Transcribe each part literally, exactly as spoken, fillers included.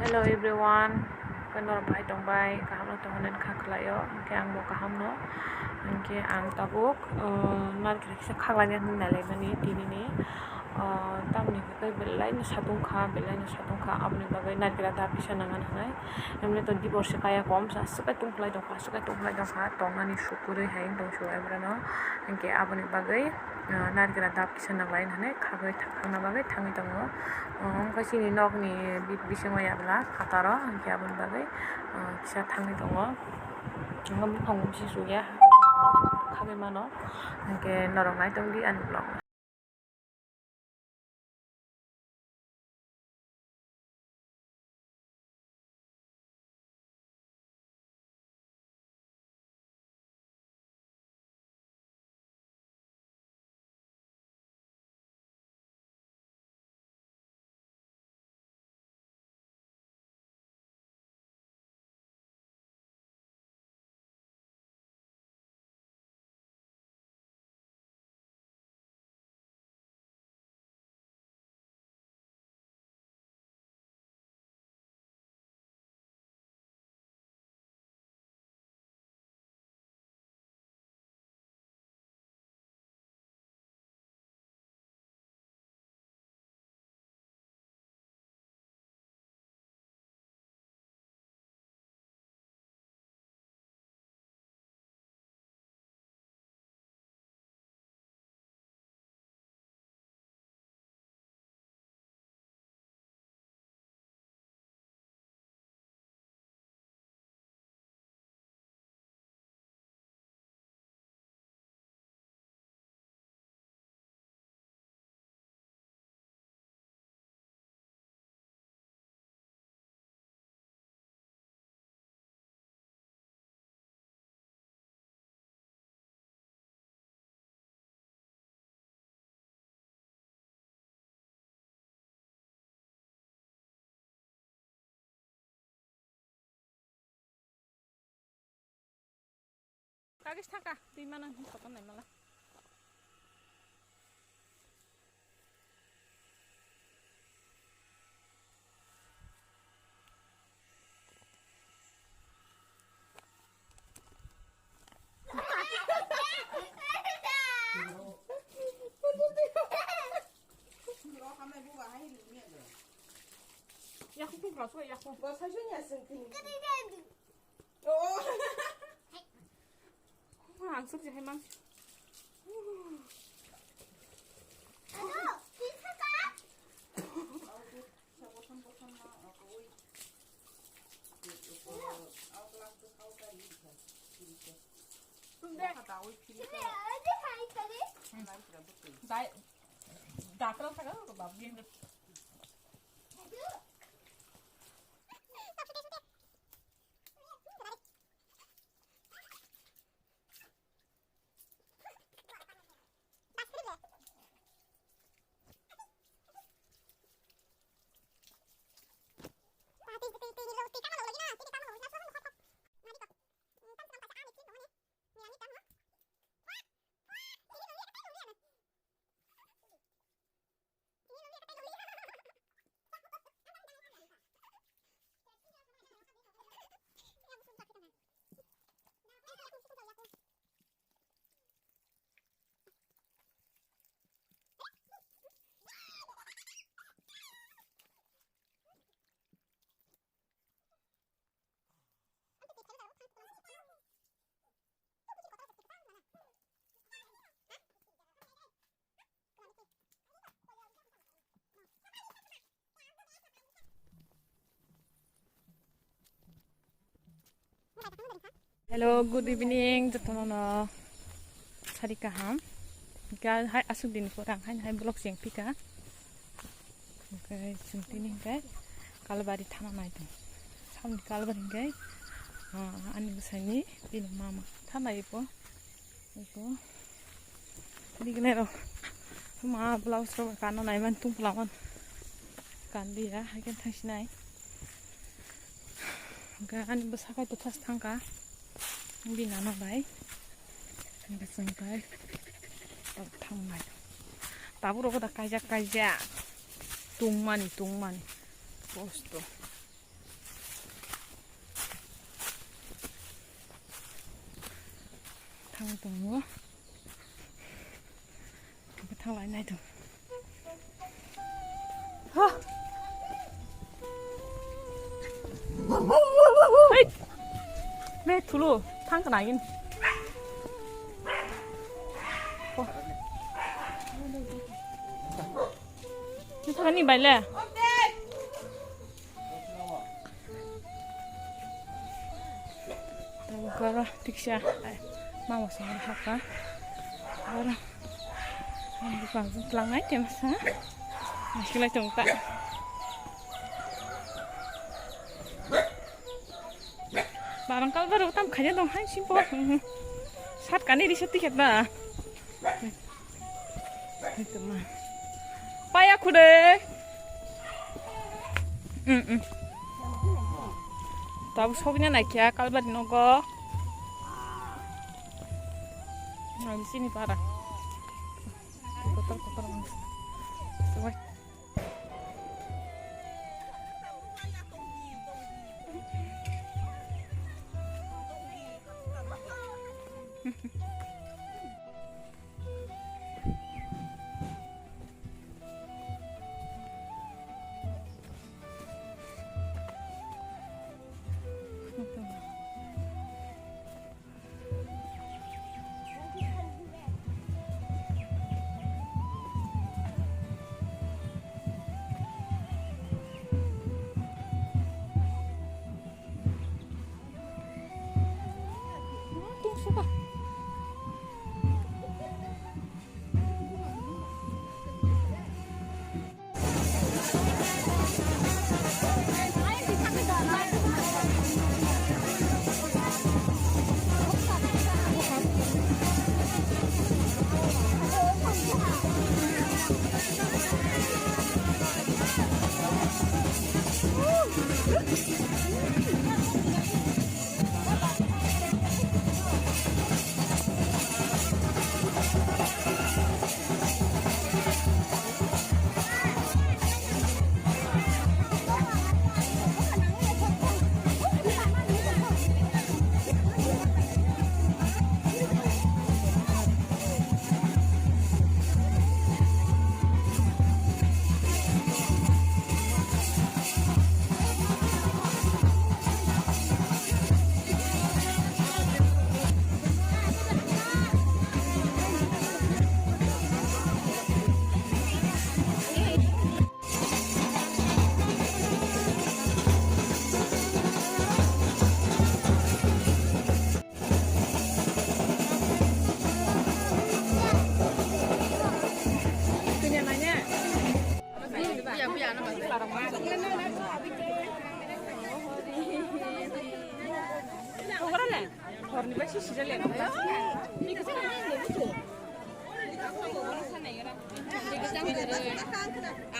Hello everyone, khe norok bahai tongbai, kaham no tongmani kha khlaio, hwnkhe ang bo kaham no, hwnkhe ang tabuk, uh, narikil kisa khaklaina hinwi nailaimani tinini, uh, tamoni hwnkhe belai no satung kha, belai no satung kha, aboni bagwi narikil dap kisa nangani hinwi, emni to divorce kaya kom sa, aswk khe tungkhlai tongkha, aswk khe tungkhlai tongkha, tongnani sukurwi hai tongsu ebrano, hwnkhe aboni bagwi. Ah, narikra dap kisa naklai hinwi khagwi thangna bagwi thangwi tongo. Ah, wngkha chini nokni bi-, bisingo yabla phataro, hwnkhe aboni bagwi, ah, kisa thangwi tongo. Wngkha buphang bising sugya khagwi mano, hwnkhe norok naitongdi ani vlog. Kagis thaka, twi mana hin kotor nai mala. Yaku pun kau suka yaku. Kau saya sunya sengking. Oh. Ang suk jahai mang. Dai, datra thaga, babu yang. Hello, good evening, jotono no sari kaham. Ga hai asuk din pura ang hai hai vlog sing pika. Oke, chwng tini hingke Kalbari thana nai tong. Samni Kalbari hingke, ah, ani bwsani bini mama thana ipo. Ipo. Dignero. Ma blouse rok kano naiman tungpla man. Kandiya, hai khe thangsinai. Hingke ani bwsa kai to thas thangka. Bini nana bai. Hingke chwng kai. Tabuk thangnai. Tabuk rok da kaijak kaijak. Tungmani, tungmani. Kosto. Ang tongo. Bwthang lai nai tong. Ha. Hei. Me thulu thang kana gin. Oh. Ni thani baile. Tabuk oro tiksa, ai, mama songwi hapha. Oro, ang bupang jung tlangnai temsa. Naisik lai tong ta. Barang kalbar tam khaja dong hai simple. Sat kani risa tiket ba. Paya khude. Mm, mm. Tabuk sogina naikha kalbari nogo. Nang sini para. Kotor kotor mang. Wai.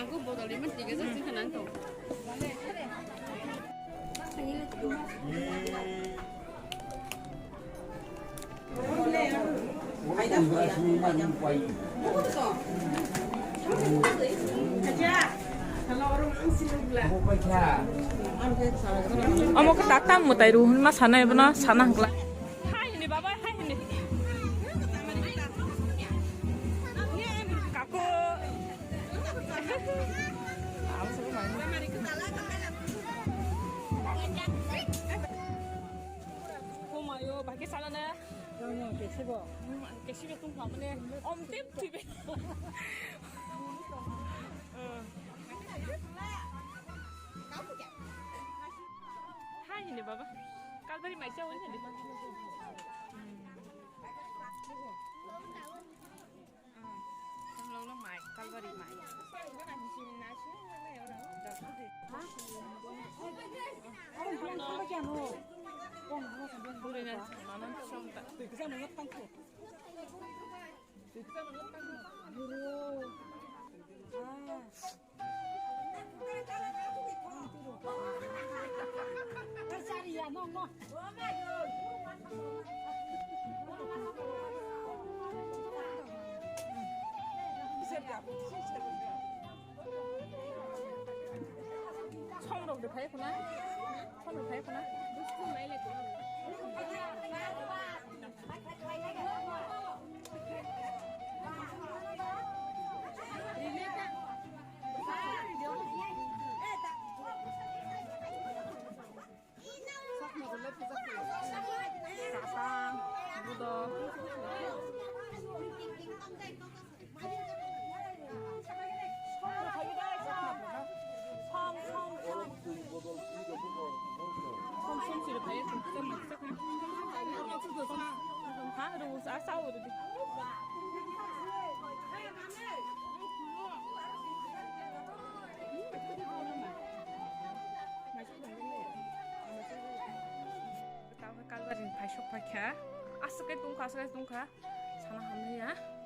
Ang kok bodol rimani tiga jat sing kha nang tong. Omo khe ta tam mwtai rw hwnma sanai bono sana hwnkla. Hai hini baba, hai hini. Kaku. Komayo, bahai khe sana na. Kesibo tong phamane. Om tep thibe. Hai hini baba. Kalbari maisa wani hini. Tamlok no mai, kalbari mai. Buri na, mama song ta. Song rok de phai khuna? Song rok phai khuna? Sasang, budok. Som, som, som. Som, som, siri phai, som, som, som. Ha, rus, asa, uru di. Tamo kalbari phai sok phai kha. Aswk khe tongkha, aswk khe tongkha. Sana hamya.